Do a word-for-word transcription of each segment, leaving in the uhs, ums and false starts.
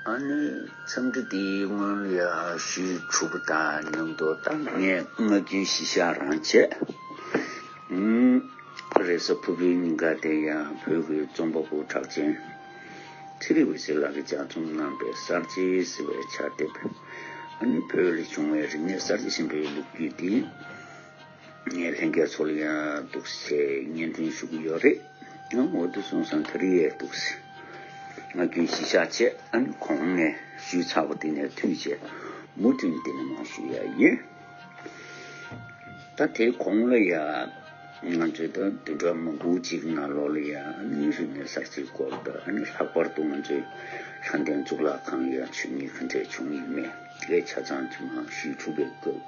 ཨ་ནི་འཚམས་འདྲི་འདིའི་སྔོན་ལ་ཡ་ཞུས་གྲུབ་པ་དང་མཉམ་དུ། ད་ངས་ངག་རྒྱུན་གཞི་བཞག་རང་བྱས། ཨུམ། རེས་གཟའ་ཕུར་བུའི་ཉིན་ཀ་དེ་ཡང་བོད་ཀྱི་རྩོམ་པ་པོ་གྲགས་ཅན་ཚེ་རིང་འོད་ཟེར་ལགས་ཀྱིས་ལྗགས་རྩོམ་གནང་བའི་གསར་བརྗེ་ཟེར་བའི་ཕྱག་དེབ། ཨ་ནི་བོད་ལ་བྱུང་བའི་རིག་གནས་གསར་བརྗེ་ཆེན་པོའི་ལོ་རྒྱུས་འདི། ངས་ལྷན་རྒྱས་ཚོ་ལ་ཡང་འདུག་སེ་སྙན་སྒྲོན་ཞུ་གི་ཡོད་རེད། ཡང་འོ་དེ་སོང་ཙང་ད་རེས་ཡང་འདུག་སེ་ངག་རྒྱུན་གཞི་བཞག་བྱས། ཨ་ནི་གོང་ནས་ཞུས་ཚར་བ་དེ་ནས་མཐུད་བྱས་མུ་མཐུད་འདི་ནས་མར་ཞུ་ཡ་ཡིན། ད་དེའི་གོང་ལ་ཡ་ང་ཚོས་ད་བདུན་ཕྲག་མང་པོ་ཅིག་ནང་ལོགས་ལ་ཡ་ཨ་ནི་རིག་གནས་གསར་བརྗེའི་སྐོར་དང་། ཨ་ནི་ལྷག་པར་དུ་ང་ཚོའི་ལྷ་ལྡན་གཙུག་ལག་ཁང་ལ་ཡ་ཆོས་ཉིད་ག་འདྲས་བྱུང་ཡོད་མེད་དེ་ཆ་ཚང་དེ་མར་ཞུས་གྲུབ་པའི་སྐབས།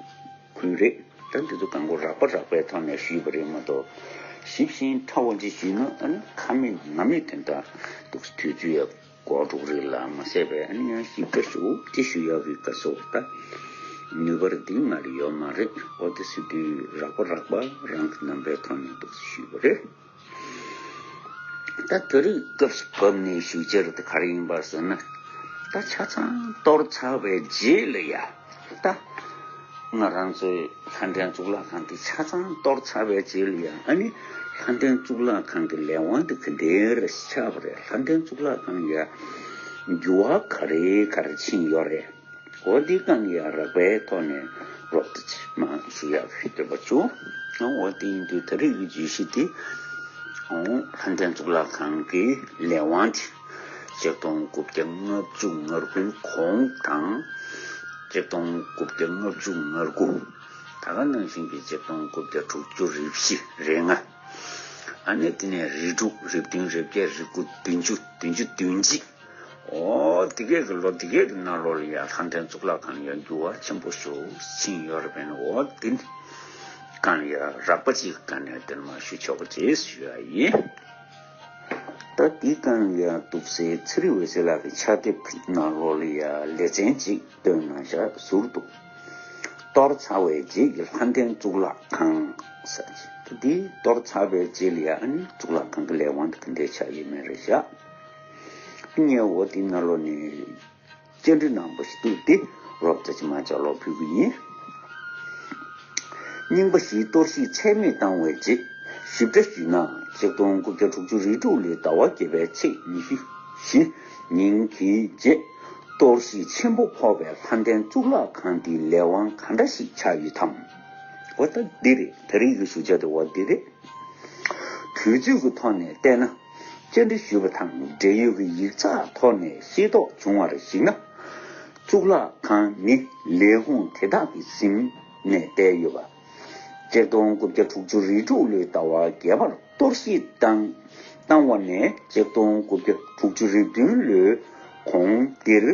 ཁུལ་རེད། ད་འདི་ཚོ་གང་གོ་རགས་པ་རགས་པའི་ཐོག་ནས་ཞུས་པ་རེད་མ་གཏོགས། ཞིབ་ཞིང་ཕྲ་བ་ཅིག་ཞུས་ན་ཨ་ནི་ཁ་མེད་ང་མེད་དོན་དག་འདུག་དུས་ཚོད་ཡང་འགོར་འགྲོ་གི་རེད་ལ་མ་ཟད་པས། ཨ་ནི་ཡང་ཞིབ་ཕྲ་ཞུ་ཅི་ཞུ་ཡག་གི་དགའ་ཚོར་ད་ནུས་པར་འདི་ང་ལ་ཡོད་མ་རེད། འོ་དེ་ཟེར་དུས་རགས་པ་རགས་པ་རང་གི་རྣམ་པའི་ཐོག་ནས་འདུག་ཞུས་པ་རེད། ད་ད་རེས་སྐབས་སུ་བབས་ནས་ཞུ་རྒྱུ་དེ་ག་རེ་ཡིན་པ་ཟེར་ན། ད་ཆ་ཚང་གཏོར་ཚར་བའི་རྗེས་ལ་ཡ། ད་ང་རང་ཚོའི་ལྷ་ལྡན་གཙུག་ལག་ཁང་དེ་ཆ་ཚང་གཏོར་ཚར་བའི་རྗེས་ལ་ཡ། ཨ་ནི་ལྷ་ལྡན་གཙུག་ལག་ཁང་གི་ལས་དབང་དེ་ག་འདྲ་ཆགས་པ་རེད། ལྷ་ལྡན་གཙུག་ལག་ཁང་ཡ་འགྱུར་བ་ག་རེ་ག་རེ་ཕྱིན་ཡོད་རེད། འོ་འདི་སྒང་ཡ་རགས་པའི་ཐོག་ནས་རོབ་ཙམ་ཅིག་མར་ཞུ་ཡག་གི་འདོད་པ་བྱུང་། འོ་དེ་ཡིན་དུས་ད་རེས་ཀྱི་བརྗོད་གཞི་འདི། ཨོ་ལྷ་ལྡན་གཙུག་ལག་ཁང་གི་ལས་དབང་དེ་ཆིག་སྟོང་དགུ་བརྒྱ་ལྔ་བཅུ་ང་དགུའི་གོང་དང་། ཆིག་སྟོང་དགུ་བརྒྱ་ལྔ་བཅུ་ང་དགུ། ད་ག་ནང་བཞིན་གྱི་ཆིག་སྟོང་དགུ་བརྒྱ་དྲུག་ཅུ་རེ་བཞི་རེ་ལྔ། ཨ་ནི་དེ་ནས་རེ་དྲུག་རེ་བདུན་རེ་བརྒྱད་རེ་དགུ་བདུན་ཅུ་བདུན་ཅུ་དོན་གཅིག། འོ་དེ་གས་ཀྱི་ལོ་དེ་གས་ཀྱི་ནང་ལོགས་ལ་ཡ་ལྷ་ལྡན་གཙུག་ལག་ཁང་ཡ་འགྱུར་བ་ཆེན་པོ་ཞིག་ཕྱིན་ཡོད་རེད་པས་ན། འོ་དེ་གང་ཡ་རགས་པ་ཅིག་ག་ནས་དེར་མ་ཞུ་ཆོག་པ་བྱས་ཞུ་ཡ་ཡིན། ད་དེ་གང་ཡ་འདུག་སེ་ཚེ་རིང་འོད་ཟེར་ལགས་ཀྱི་ཕྱག་དེབ་ནང་ལོགས་ལ་ཡ་ལེ་ཚན་ཅིག་བཏོན་གནང་བཞག་ཟུར་དུ། གཏོར་ཚར་བའི་རྗེས་ཀྱི་ལྷ་ལྡན་གཙུག་ལག་ཁང་ཟེར་གྱི་འདུག་འདི་གཏོར་ཚར་བའི་རྗེས་ལ་ཡ་ཨ་ནི་གཙུག་ལག་ཁང་གི་ལས་དབང་དེ་ག་འདྲས་ཆགས་ཡོད་མེད་རེད་བཞག་ངས་འོ་དེ་ནང་ལོགས་ནས་བཅར་འདྲི་གནང་པ་ཞིག་འདུག་དེ་རོབ་ཙམ་ཅིག་མར་ལྗགས་ཀློག་ཕུལ་གྱི་ཡིན། རྙིང་པ་བཞིའི་གཏོར་བཤིག་ཚད་མེད་བཏང་བའི་རྗེས། ཞིབ་ཕྲ་ཞུས་ན་ཆིག་སྟོང་དགུ་བརྒྱ་དྲུག་ཅུ་རེ་དྲུག་ལོའི་ཟླ་བ་བརྒྱད་པའི་ཚེས་ཉི་ཤུ་བཞི་ཉིན་གྱི་རྗེས། གཏོར་བཤིག་ཆེན་པོ་ཕོག་པའི་ལྷ་ལྡན་གཙུག་ལག་ཁང་འདིའི་ལས་དབང་ག་འདྲ་ཞིག་ཆགས་ཡོད་དམ། འོ་ད་འདི་རེད། ད་རེས་ཀྱི་ཞུ་བྱ་དེ་འོ་འདི་རེད། དུས་ཚོད་ཀྱི་ཐོག་ནས་བལྟས་ན། བཅར་འདྲི་ཞུས་པ་དང་འབྲེལ་ཡོད་ཀྱི་ཡིག་ཚགས་ཐོག་ནས་ཤེས་རྟོགས་བྱུང་བར་གཞིགས་ན། གཙུག་ལག་ཁང་ནི་ལས་ཁུངས་དེ་དག་གི་གཟིམ་ནས་བསྡད་ཡོད་པ། ཆིག་སྟོང་དགུ་བརྒྱ་དྲུག་ཅུ་རེ་དྲུག་ལོའི་ཟླ་བ་བརྒྱད་པར་གཏོར་བཤིག་བཏང་བཏང་བ་ནས་ཆིག་སྟོང་དགུ་བརྒྱ་དྲུག་ཅུ་རེ་བདུན་ལོའི་གོང་འདིར་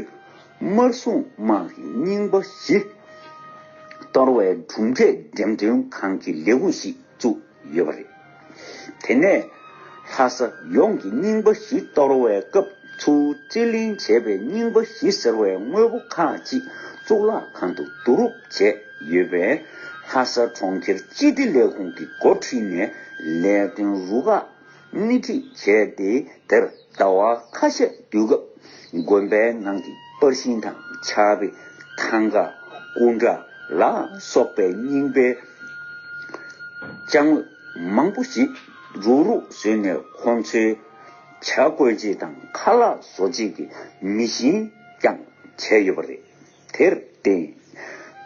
དམར་སྲུང་དམག་གིས་རྙིང་པ་བཞི་གཏོར་བའི་གྲུབ་འབྲས་འགྲེམས་སྟོན་ཁང་གི་ལས་ཁུངས་ཤིག་བཙུགས་ཡོད་པ་རེད། དེ་ནས་ལྷ་ས་ཡོངས་ཀྱི་རྙིང་པ་བཞི་གཏོར་བའི་སྐབས་ཚུར་རྩིས་ལེན་བྱས་པའི་རྙིང་པ་བཞི་ཟེར་བའི་དངོས་པོ་ཁག་ཅིག་གཙུག་ལག་ཁང་དུ་བསྡུ་རུབ་བྱས་ཡོད་པས། ལྷ་ས་གྲོང་ཁྱེར་སྤྱི་བདེ་ལས་ཁུངས་ཀྱི་འགོ་ཁྲིད་ནས་ལས་དོན་རུ་ཁག་སྣེ་ཁྲིད་བྱས་ཏེ། དེར་ཟླ་བ་ཁ་ཤས་སྡོད་སྐབས་དགོན་པའི་ནང་གི་པར་ཤིང་དང་ཕྱག་དཔེ། ཐང་ག་སྐུ་འདྲ་ལ་སོགས་པའི་རྙིང་པའི་ཅ་དངོས་མང་པོ་ཞིག་རུག་རུག་བཟོས་ནས་ཁོང་ཚོའི་བྱ་བཀོལ་ཆེད་དང་ཁ་ལག་བཟོ་ཆེད་ཀྱི་མེ་ཤིང་ཀྱང་བྱས་ཡོད་པ་རེད། དེར་བརྟེན།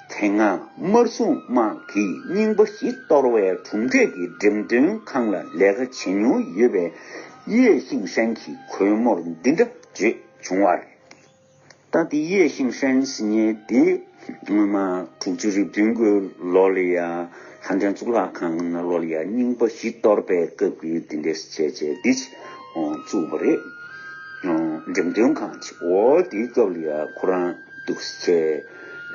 དེ་སྔ་དམར་སྲུང་དམག་གིས་རྙིང་པ་བཞི་གཏོར་བའི་གྲུབ་འབྲས་ཀྱི་འགྲེམས་སྟོན་ཁང་ལ་ལས་ཀ་བྱེད་མྱོང་ཡོད་པའི་ཡེ་ཤིང་ཧྲན་གྱིས་གུས་མོར་འདི་འདྲ་བརྗོད་བྱུང་བ་རེད། ད་དེ་ཡེ་ཤིང་ཧྲན་ཟེར་མཁན་དེ་སྔོན་མ་དྲུག་ཅུ་རེ་བདུན་གྱི་ལོ་ལ་ཡ་ལྷ་ལྡན་གཙུག་ལག་ཁང་ནང་ལོགས་ལ་ཡ་རྙིང་པ་བཞི་གཏོར་པའི་སྐབས་ཀྱི་དེ་འདྲས་བྱས་བྱས་འདི་བཙུགས་པ་རེད། འགྲེམས་སྟོན་ཁང་ཅིག་འོ་དེའི་སྐབས་ལ་ཡ་ཁོ་རང་འདུག་སེ་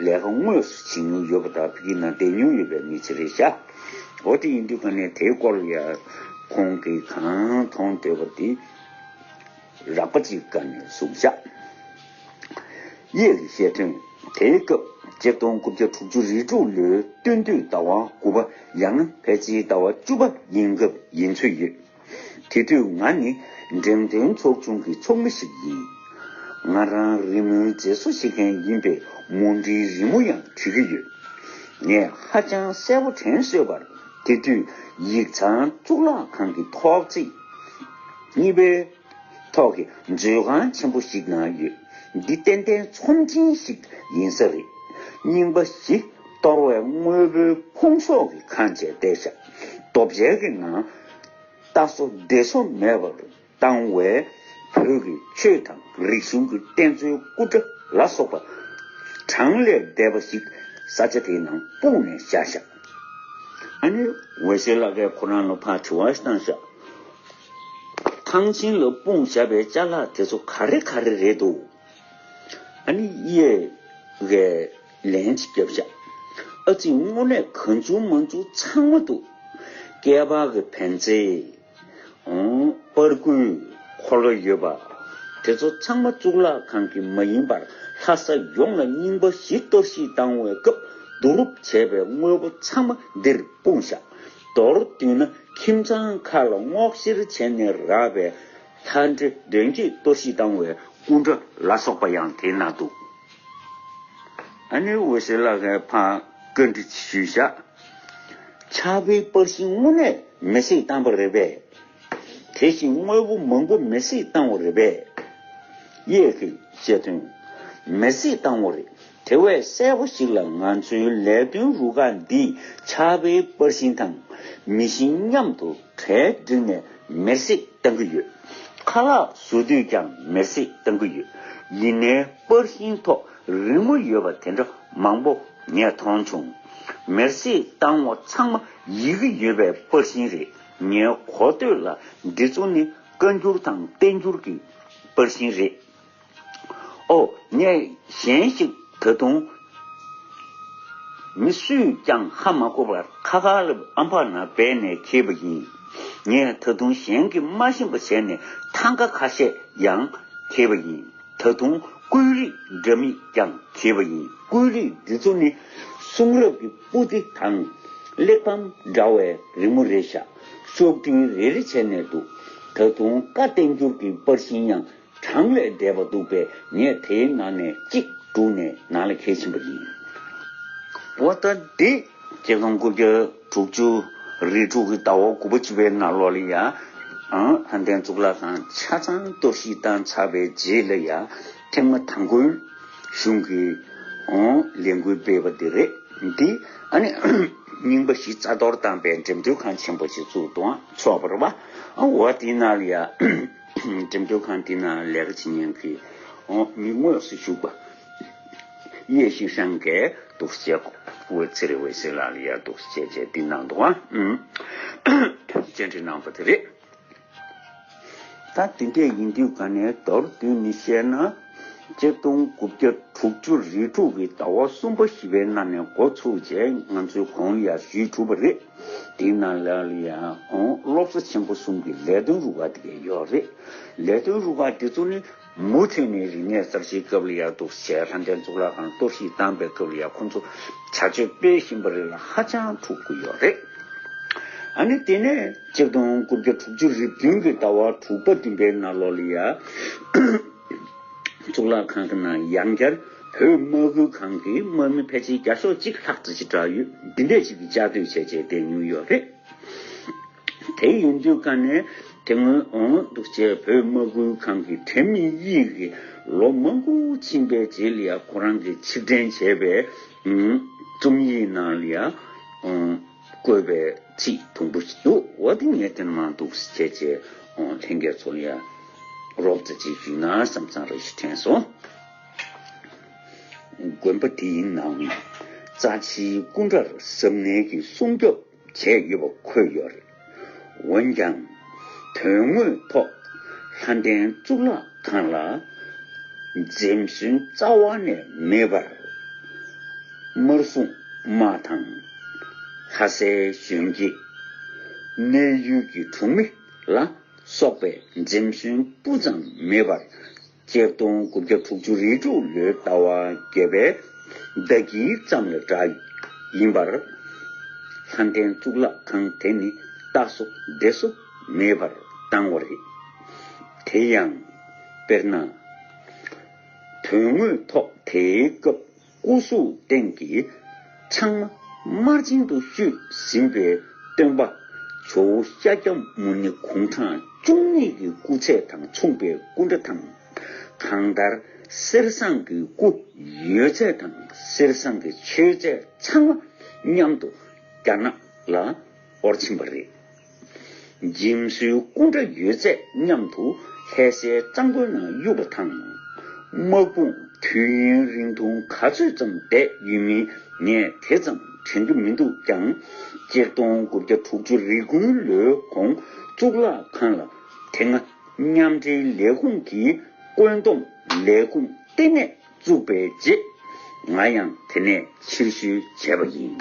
ལས་ཀ་དངོས་སུ་བྱེད་མྱོང་ཡོད་པ་དང་ཕ་གི་ནང་བསྡད་མྱོང་ཡོད་པའི་མི་ཅིག་རེད་ཤག་འོ་དེ་ཡིན་དུས་ག་ནས་དེའི་སྐོར་ལ་ཡ་ཁོང་གིས་གང་མཐོང་འདོད་པ་དེ་རགས་པ་ཅིག་ག་ནས་གསུངས་ཤག་ཡེ་གི་བཤད་དོན། དེའི་སྐབས་ཆིག་སྟོང་དགུ་བརྒྱ་དྲུག་ཅུ་རེ་དྲུག་ལོའི་སྟོན་དུས་ཟླ་བ་དགུ་པ་ཡང་ན་ཕལ་ཆེར་ཟླ་བ་བཅུ་པ་ཡིན་སྐབས་ཡིན་ཚོད་ཡོད། དེ་དུས་ང་ནི་འགྲེམས་སྟོན་ཚོགས་ཆུང་གི་ཚོགས་མི་ཞིག་ཡིན། ང་རང་རི་མོའི་མཛེས་བཟོ་བྱེད་མཁན་ཡིན་པས་མུ་འབྲེལ་རི་མོ་ཡང་བྲིས་ཀྱི་ཡོད། ངས་ཧ་ཅང་གསལ་པོ་དྲན་སོས་པར་དེ་དུས་ཡིག་ཚང་གཙུག་ལག་ཁང་གི་ཐོག་བརྩེགས་གཉིས་པའི་ཐོག་གི་མཛོད་ཁང་ཆེན་པོ་ཞིག་ནང་ཡོད། འདི་ཏན་ཏན་ཚོམས་ཆེན་ཞིག་ཡིན་ས་རེད། རྙིང་པ་བཞི་གཏོར་བའི་དངོས་པོའི་ཕུང་གཤོག་གིས་ཁེངས་བྱས་བསྡད་ཤག་རྡོ་གཅལ་གྱི་ནང་རྟ་སོ་སྡེ་སོ་མེད་པར་བཏང་བས་བོད་ཀྱི་ཆོས་དང་རིག་གཞུང་གི་རྟེན་གཙོའི་སྐུ་འདྲ་ལ་སོགས་པ་གྲངས་ལས་འདས་པ་ཞིག་ས་ཆ་དེའི་ནང་སྤུངས་ནས་བཞག་ཤག་ཨ་ནི་འོད་ཟེར་ལགས་ཀྱིས་ཁོ་རང་ལ་ཕར་དྲི་བ་ཞིག་བཏང་ཤག་ཐང་ཆེན་ལ་སྤུངས་བཞག་པའི་ཅ་ལག་དེ་ཚོ་ག་རེ་ག་རེ་རེད་འདུག་ཨ་ནི་ཡེ་གས་ལན་ཅིག་བརྒྱབ་ཤག་ཨ་ཙི་དངོས་གནས་གང་བྱུང་མང་བྱུང་ཚང་མ་འདུག་སྐལ་པ་གི་བན་ཚེ། ཨང་། པར་སྐུད། འཁོར་ལོ་ཡོད་པ། དེ་ཚོ་ཚང་མ་གཙུག་ལག་ཁང་གི་མ་ཡིན་པར་ལྷ་ས་ཡོངས་ལ་རྙིང་པ་བཞི་གཏོར་བཤིག་བཏང་བའི་སྐབས་བསྡུ་རུབ་བྱས་པའི་དངོས་པོ་ཚང་མ་འདིར་སྤུངས་བཞག་མདོར་བསྡུས་ན་ཁྱིམ་ཚང་ཁག་ལ་སྔོག་བཤེར་བྱས་ནས་རག་པའི་ལྷ་འདྲེ་གདོན་བགེགས་གཏོར་བཤིག་བཏང་བའི་སྐུ་འདྲ་ལ་སོགས་པ་ཡང་དེའི་ནང་འདུག་ཨ་ནི་འོད་ཟེར་ལགས་ཀྱིས་ཕར་བཀའ་འདྲི་ཞུས་བཞག་ཕྱག་དཔེའི་པར་ཤིང་དངོས་གནས་མེ་བསྲེགས་བཏང་པ་རེད་པས། དེ་བཞིན་དངོས་པོ་མང་པོ་མེ་བསྲེགས་བཏང་བ་རེད་པས། ཡེ་གིས་བཤད་དོན། མེ་བསྲེགས་བཏང་བ་རེད། དེ་བས་གསལ་པོ་ཞིག་ལ་ང་ཚོའི་ལས་དོན་རུ་ཁག་འདིས་ཕྱག་དཔེའི་པར་ཤིང་དང་མེ་ཤིང་མཉམ་དུ་གྲལ་བསྒྲིགས་ནས་མེར་སྲེག་བཏང་གི་ཡོད། ཁ་ལག་བཟོ་དུས་ཀྱང་མེར་སྲེག་བཏང་གི་ཡོད། ཡིན་ནའི་པར་ཤིང་ཐོག་རི་མོ་ཡོད་པ་དེ་འདྲ་མང་པོ་ངས་མཐོང་བྱུང་། མེར་སྲེག་བཏང་བ་ཚང་མ་ཡི་གེ་ཡོད་པའི་པར་ཤིང་རེད། ངའི་གོ་ཐོས་ལ་འདི་ཚོ་ནི་བཀའ་འགྱུར་དང་བསྟན་འགྱུར་གྱི་པར་ཤིང་རེད། ཨོ། ངས་གཞན་ཞིག་ད་དུང་མི་སུས་ཀྱང་ཧ་མ་གོ་བར་ཁ་ཁ་ལ་ཨམ་ཕག་ནང་སྦས་ནས་འཁྱེར་བ་ཡིན། ངས་ད་དུང་གཞན་གྱིས་མ་ཤེས་པ་བྱས་ནས་ཐང་ག་ཁ་ཤས་ཡང་འཁྱེར་བ་ཡིན། ད་དུང་བཀོད་རིས་འདྲ་མིན་ཀྱང་འཁྱེར་བ་ཡིན། བཀོད་རིས་འདི་ཚོ་ནི་གསུང་རབ་ཀྱི་པོ་ཏི་དང་གླེགས་བམ་འདྲ་བའི་རི་མོ་རེད་ཤག་ཤོག་དྲིལ་རེ་རེ་བྱས་ནས་འདུག་ད་དུང་བཀའ་བསྟན་འགྱུར་གྱི་པར་ཤིང་ཡང་གྲངས་ལས་འདས་པ་འདུག་པས། ངས་དེའི་ནང་ནས་གཅིག་བསྒྲུགས་ནས་ནང་ལ་འཁྱེར་ཕྱིན་པ་ཡིན། འོ་ད་འདི་ཆིག་སྟོང་དགུ་བརྒྱ་དྲུག་ཅུ་རེ་དྲུག་གི་ཟླ་བ་དགུ་པ་བཅུ་པའི་ནང་ལོགས་ལ་ཡ། ཨང་། ལྷ་ལྡན་གཙུག་ལག་ཁང་ཆ་ཚང་གཏོར་བཤིག་བཏང་ཚར་བའི་རྗེས་ལ་ཡ། ཐེངས་མ་དང་པོའི་གཞུང་གི་ཨང་། ལས་འགུལ་སྤེལ་བ་འདི་རེད། འདི་ཨ་ནི་རྙིང་པ་བཞི་རྩ་གཏོར་བཏང་པའི་འགྲེམས་སྟོན་ཁང་ཆེན་པོ་ཞིག་བཙུགས་འདུག་ཚོགས་པ་རེད་པ། ཨ། འོ་དེའི་ནང་ལ་ཡ། འགྲེམས་སྟོན་ཁང་དེ་ནང་ལས་ཀ་བྱེད་མཁན་གྱི་ཨོ་མི་དངོས་སུ་བཞུགས་པ་ཡེ་ཤེས་ཧྲང་གིས་འདུག་སེ་བྱས། འོད་ཚེ་རིང་འོད་ཟེར་ལགས་ལ་ཡ་འདུག་སེ་བྱས་བྱས་འདི་གནང་འདུག་ཨ། བཅར་འདྲི་གནང་བ་དེ་རེད། ད་དེ་འདྲས་ཡིན་དུས་ག་ནས་མདོར་བསྡུས་ནས་བཤད་ན། ཆིག་སྟོང་དགུ་བརྒྱ་དྲུག་ཅུ་རེ་དྲུག་གི་ཟླ་བ་གསུམ་པ་བཞི་པའི་ནང་ནས་འགོ་ཚུགས་བྱས་ང་ཚོའི་གོང་ལ་ཡ་ཞུས་གྲུབ་པ་རེད། དེའི་ནང་ལ་ཡང་སློབ་གསོ་ཆེན་པོ་གསུམ་གྱི་ལས་དོན་རུ་ཁག་དེ་གས་ཡོད་རེད། ལས་དོན་རུ་ཁག་དེ་ཚོ་ནི་མུ་མཐུད་ནས་རིག་གནས་གསར་བརྗེའི་སྐབས་ལ་ཡང་འདུག་སེ་བྱས། ལྷ་ལྡན་གཙུག་ལག་ཁང་གཏོར་བཤིག་བཏང་པའི་སྐབས་ལ་ཡང་ཁོང་ཚོ་བྱ་སྤྱོད་སྤེལ་བཞིན་པ་རེད་ལ་ཧ་ཅང་འཁྲུག་གི་ཡོད་རེད། ཨ་ནི་དེ་ནས་ཆིག་སྟོང་དགུ་བརྒྱ་དྲུག་ཅུ་རེ་བདུན་གྱི་ཟླ་བ་དྲུག་པ་བདུན་པའི་ནང་ལོགས་ལ་ཡང་གཙུག་ལག་ཁང་གི་ནང་ཡང་བསྐྱར་བོད་དམག་ཁུལ་ཁང་གི་དམག་མི་ཕལ་ཆེར་བརྒྱ་ཤོག་གཅིག་ལྷག་ཙམ་ཅིག་བསྒྲགས་ཡོད། འདི་འདྲས་ཅིག་གི་བཅའ་སྡོད་བྱས་བྱས་བསྡད་མྱོང་ཡོད་རེད། དེ་ཡིན་དུས་ཀ་ནས་དེ་སྔོན་འོང་འདུག་ཅེས་བོད་དམག་ཁུལ་ཁང་གི་དྲན་མེད་ཡིད་ཀྱི་ལོ་མང་པོ་ཕྱིན་པའི་རྗེས་ལ་ཡ་ཁོ་རང་གིས་ཕྱིར་དྲན་བྱས་པའི་རྩོམ་ཡིག་ནང་ལ་ཡ་བཀོད་པའི་ཚིག་དུམ་བུ་ཞིག་འདུག་འོ་དེ་ངས་དེ་ནས་མར་འདུག་བྱས་བྱས་ལྷན་རྒྱས་ཚོ་ལ་ཡ་རོབ་ཙམ་ཅིག་ཞུས་ན་བསམ་བསམ་རེ་ཞིག་དྲན་སོང་། དགོན་པ་དེའི་ནང་རྩ་ཆེའི་སྐུ་འདྲར་གཟབ་ནན་གྱིས་སྲུང་སྐྱོབ་བྱས་ཡོད་པ་འཁོད་ཡོད་རེད། འོན་ཀྱང་། དོན་དངོས་ཐོག་ལྷ་ལྡན་གཙུག་ལག་ཁང་ལ་འཛེམ་ཟོན་རྩ་བ་ནས་མེད་པར། དམར་སྲུང་དམག་དང་། ལྷ་སའི་གཞོན་སྐྱེས། གནས་ཡུལ་གྱི་གྲོང་མི་ལ་སོགས་པའི་འཛེམ་ཟོན་སྤུ་ཙམ་མེད་པར། ཆིག་སྟོང་དགུ་བརྒྱ་དྲུག་ཅུ་རེ་དྲུག་ལོའི་ཟླ་བ་བརྒྱད་པའི་ཟླ་དཀྱིལ་ཙམ་ལ་བསྒྲགས་ཡིན་པར། ལྷ་ལྡན་གཙུག་ལག་ཁང་དེ་ནི་རྟ་སོ་སྡེ་སོ་མེད་པར་བཏང་བ་རེད། དེ་ཡང་། དཔེར་ན། དོན་དངོས་ཐོག་དེའི་སྐབས་སྐུ་གཟུགས་སྟེང་གི་ཆང་མ་དམར་རྗེན་དུ་བཤུས་ཟིན་པའི་སྟོན་པ་ཇོ་བོ་ཤཱཀྱ་མུ་ནེ་དགུང་གྲངས་བཅུ་གཉིས་ཀྱི་སྐུ་ཚད་དང་མཚུངས་པའི་སྐུ་འདྲ་དང་། གང་ལྟར་གསེར་ཟངས་ཀྱི་སྐུ་ཡོད་ཚད་དང་གསེར་ཟངས་ཀྱི་མཆོད་རྫས་ཚང་མ་མཉམ་དུ་རྒྱ་ནག་ལ་དབོར་ཕྱིན་པ་རེད། འཇིམ་བཟོའི་སྐུ་འདྲ་ཡོད་ཚད་མཉམ་དུ་ལྷ་སའི་གཙང་པོའི་ནང་གཡུགས་པ་དང་། དམག་དཔུང་དུས་ཡུན་རིང་ཐུང་ག་ཚོད་ཙམ་བསྡད་ཡོད་མིན་ངས་དེ་ཙམ་དྲན་གྱི་མི་འདུག་ཀྱང་། ཆིག་སྟོང་དགུ་བརྒྱ་དྲུག་ཅུ་རེ་དགུའི་ལོའི་གོང་གཙུག་ལག་ཁང་ལ་དེ་སྔ་མཉམ་འབྲེལ་ལས་ཁུངས་ཀྱི་བཀོད་འདོམས་ལས་ཁུངས་ལྟེ་གནས་བཙུགས་པའི་རྗེས། ང་ཡང་དེ་ནས་ཕྱིར་བཤོལ་བྱས་པ་ཡིན།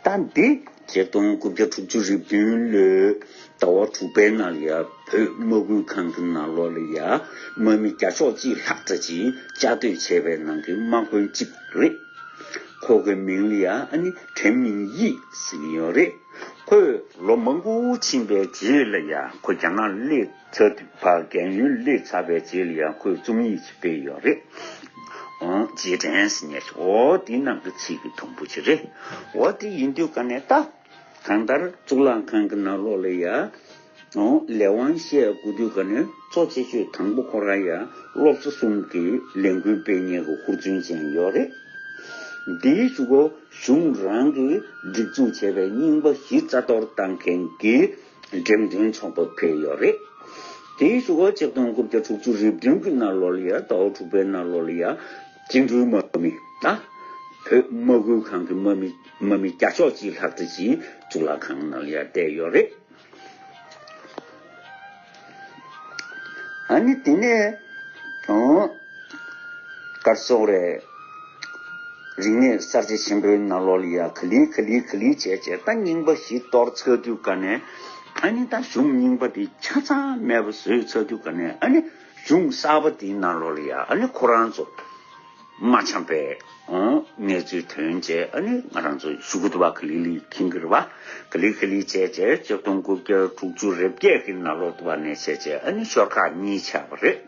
ད་འདི་ཆིག་སྟོང་དགུ་བརྒྱ་དྲུག་ཅུ་རེ་བདུན་ལོའི་ཟླ་བ་དྲུག་པའི་ནང་ལ་ཡ་བོད་དམག་ཁུལ་ཁང་གི་ནང་ལོགས་ལ་ཡ་དམག་མི་བརྒྱ་ཤོག་གཅིག་ལྷག་ཙམ་ཅིག་བཅའ་སྡོད་བྱས་པའི་ནང་གི་དམག་དཔོན་གཅིག་རེད། ཁོ་གི་མིང་ལ་ཡ་ཨ་ནི་དྲན་མིན་ཡིད་ཟེར་གྱི་ཡོད་རེད། ཁོས་ལོ་མང་པོ་ཕྱིན་པའི་རྗེས་ལ་ཡ་ཁོ་རྒྱ་ནག་སླེབས་ཚར་དུས་ཕར་རྒན་ཡོལ་སླེབས་ཚར་བའི་རྗེས་ལ་ཡང་ཁོས་རྩོམ་ཡིག་ཅིག་སྤེལ་ཡོད་རེད། ཨོ་རྗེས་དྲན་ཟེར་མཁན་ཞིག་འོ་དེའི་ནང་གི་ཚིག་གི་དུམ་བུ་ཅིག་རེད། འོ་དེ་ཡིན་དུས་ག་ནས་ད་གང་ལྟར་གཙུག་ལག་ཁང་གི་ནང་ལོགས་ལ་ཡ་ཨོ་ལས་དབང་བཤད་དགོས་དུས་ག་ནས་གཙོ་ཆེ་ཤོས་དང་པོ་ཁོ་རང་ཡ་སློབ་གསོ་གསུམ་གྱི་ལས་འགུལ་སྤེལ་མཁན་གྱི་ཧུར་བརྩོན་ཅན་ཡོད་རེད། དེའི་གཞུག་གུ་གཞུང་རང་གིས་སྒྲིག་འཛུགས་བྱས་པའི་རྙིང་པ་བཞི་རྩ་གཏོར་བཏང་མཁན་གྱི་འགྲེམས་སྟོན་ཚོགས་པ་ཕེབས་ཡོད་རེད། དེའི་གཞུག་གུ་ཆིག་སྟོང་དགུ་བརྒྱ་དྲུག་ཅུ་རེ་བདུན་གྱི་ནང་ལོགས་ལ་ཡ་ཟླ་བ་དྲུག་པའི་ནང་ལོགས་ལ་ཡ་བཅིངས་འགྲོལ་དམག་མི་ད་བོད་དམག་ཁུལ་ཁང་གི་དམག་མི་དམག་མི་བརྒྱ་ཤོག་གཅིག་ལྷག་ཙམ་ཞིག་གཙུག་ལག་ཁང་ནང་ལ་ཡ་བསྡད་ཡོད་རེད། ཨ་ནི་དེ་ནས་ཨོ་སྐར་ཚོགས་རེད། རིག་གནས་གསར་བརྗེ་ཆེན་པོའི་ནང་ལོགས་ལ་ཡ་ག་ལེ་ག་ལེ་ག་ལེ་བྱས་བྱས་ད་རྙིང་པ་བཞི་གཏོར་ཚར་དུས་ག་ནས་ཨ་ནི་ད་གཞུང་རྙིང་པ་དེ་ཆ་ཚང་མེད་པ་བཟོས་ཚར་དུས་ག་ནས་ཨ་ནི་གཞུང་གསར་པ་དེའི་ནང་ལོགས་ལ་ཡ་ཨ་ནི་ཁོ་རང་ཚོ་མ་འཆམ་པའི་ཨོ་གནས་ཚུལ་ཐོན་བྱས་ཨ་ནི་ང་རང་ཚོ་གཞུག་གུ་དུ་བ་ག་ལེ་ལེ་མཁྱེན་གྱི་རེད་བ། ག་ལེ་ག་ལེ་བྱས་བྱས་ཆིག་སྟོང་དགུ་བརྒྱ་དྲུག་ཅུ་རེ་བརྒྱད་ཀྱི་ནང་ལོགས་དུ་བ་ནས་བྱས་བྱས་ཨ་ནི་ཤོག་ཁག་གཉིས་ཆགས་པ་རེད།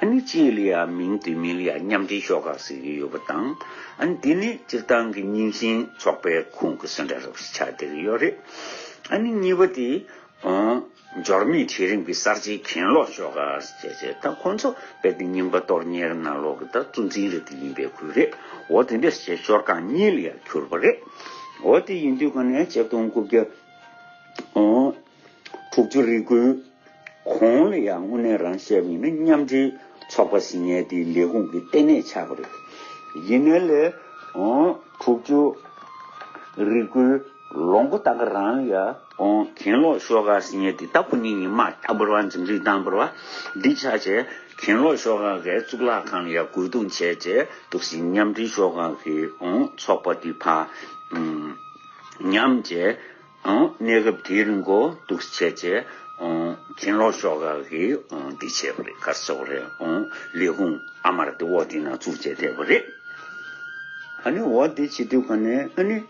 ཨ་ནི་གཅིག་ལ་ཡ་མིང་བཏོན་མིང་ལ་ཡ་མཉམ་འབྲེལ་ཤོག་ཁག་ཟེར་གྱི་ཡོད་པ་དང་། ཨ་ནི་དེ་ནི་སྤྱིར་བཏང་གི་རྙིང་ཞེན་ཚོགས་པའི་ཁོངས་ཀྱི་སུ་འདྲ་རབ་ཆགས་བསྡད་ཀྱི་ཡོད་རེད། ཨ་ནི་གཉིས་པ་དེ་ཨང་། འབྱོར་མེད་གྲལ་རིམ་གྱི་གསར་བརྗེའི་གྱེན་ལོག་ཤོག་ཁག་ཟེར་བྱས་ད་ཁོང་ཚོ་དཔེ་དེ་རྙིང་པ་གཏོར་ཉེར་ནང་ལོགས་ཀྱི་ད་གཙོ་འཛིན་རེད་དེ་ཡིན་པའི་ཁུལ་རེད། འོ་དེ་འདྲ་ཞེས་ཤོག་ཁག་གཉིས་ལ་ཡང་གྱུར་པ་རེད། འོ་དེ་ཡིན་དུས་ག་ནས་ཆིག་སྟོང་དགུ་བརྒྱ་ཨང་། དྲུག་ཅུ་རེ་དགུའི་གོང་ལ་ཡང་དངོས་གནས་རང་བཤད་པ་ཡིན་ན་མཉམ་འབྲེལ་ཚོགས་པ་ཟེར་མཁན་དེའི་ལས་ཁུངས་ཀྱི་ལྟེ་གནས་ཆགས་པ་རེད། ཡིན་ནའི་ལས་ཨང་དྲུག་ཅུ་རེ་དགུའི་ལོ་མགོ་ལྟ་ག་རང་ལ་ཡང་ཨང་གྱེན་ལོག་ཤོག་ཁག་ཟེར་མཁན་དེ་ད་ཁོ་གཉིས་གཉིས་དམག་རྒྱག་པ་རེད་བ། འཛིང་རེས་བཏང་པ་རེད་བ། འདི་ཆགས་བྱས་གྱེན་ལོག་ཤོག་ཁག་གིས་གཙུག་ལག་ཁང་ལ་ཡང་རྒོལ་རྡུང་བྱས་བྱས་འདུག་སེ་མཉམ་འབྲེལ་ཤོག་ཁག་གི་ཨང་ཚོགས་པ་དེ་ཕར་ཨང་ཉམས་བྱས། ཨང་། གནས་སྐབས་དེའི་རིང་གོ་འདུག་བྱས་བྱས། ཨང་། གྱེན་ལོག་ཤོག་ཁག་གིས་ཨང་འདི་བྱས་པ་རེད། ག་རེ་ཟེར་དགོས་རེད། ཨང་། ལས་ཁུངས་ཨ་མར་དེ་འོག་དེ་ནང་བཙུགས་བྱས་བསྡད་པ་རེད། ཨ་ནི་འོག་དེ་བྱེད་དུས་ག་ནས་ཨ་ནི།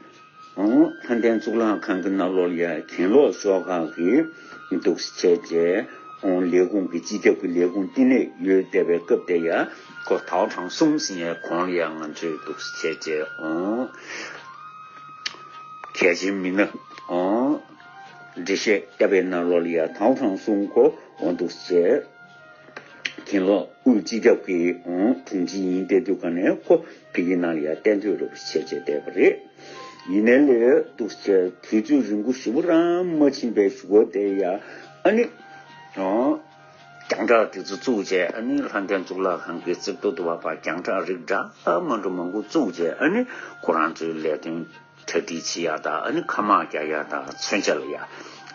ཨང་། ལྷ་ལྡན་གཙུག་ལག་ཁང་གི་ནང་ལོགས་ལ་ཡ་གྱེན་ལོག་ཤོག་ཁག་གིས་འདུག་བྱས་བྱས། ཨང་། ལས་ཁུངས་ཀྱི་སྤྱི་ཁྱབ་ཀྱི་ལས་ཁུངས་བསྟི་གནས་ཡོད་བསྡད་པའི་སྐབས་དེ་ཡ། ཁོ་ཐའོ་ཁྲང་སུང་ཟེར་ཡའི་གོང་ལ་ཡ་ང་ཚོས་འདུག་བྱས་བྱས། ཨང་། གལ་ཆེན་མི་སྣ་འོང་། འགྲེལ་བཤད་བརྒྱབ་པའི་ནང་ལོགས་ལ་ཡ་ཐའོ་ཁྲང་སུང་ཁོ་འོང་འདུག་བྱས། གྱེན་ལོག་དབུས་སྤྱི་ཁྱབ་ཀྱི་འོང་དྲུང་ཆེ་ཡིན་བསྡད་དུས་ག་ནས་ཁོ་ཕ་གིའི་ནང་ལ་ཡ་གཏན་སྡོད་རུ་བྱས་བྱས་བསྡད་པ་རེད། ཡིན་ནའི་ལས་འདུག་བྱས་དུས་ཚོད་རིང་པོ་ཞེ་པོ་རང་མ་ཕྱིན་པའི་གཞུག་གུ་དེ་ཡ་ཨ་ནི་འོང་། རྒྱང་བསྒྲགས་དེ་ཚོ་བཙུགས་བྱས་ཨ་ནི་ལྷ་ལྡན་གཙུག་ལག་ཁང་གི་རྩིབ་ཏོ་དུ་བ་བར་རྒྱང་བསྒྲགས་རིགས་འདྲ་མ་འདྲ་མང་པོ་བཙུགས་བྱས་ཨ་ནི་ཁོ་རང་ཚོའི་ལས་དོན་གྲ་སྒྲིག་བྱེད་ཡག་དང་ཨ་ནི་མཁའ་དམག་རྒྱག་ཡག་དང་མཚོན་ཆ་ལ་ཡ་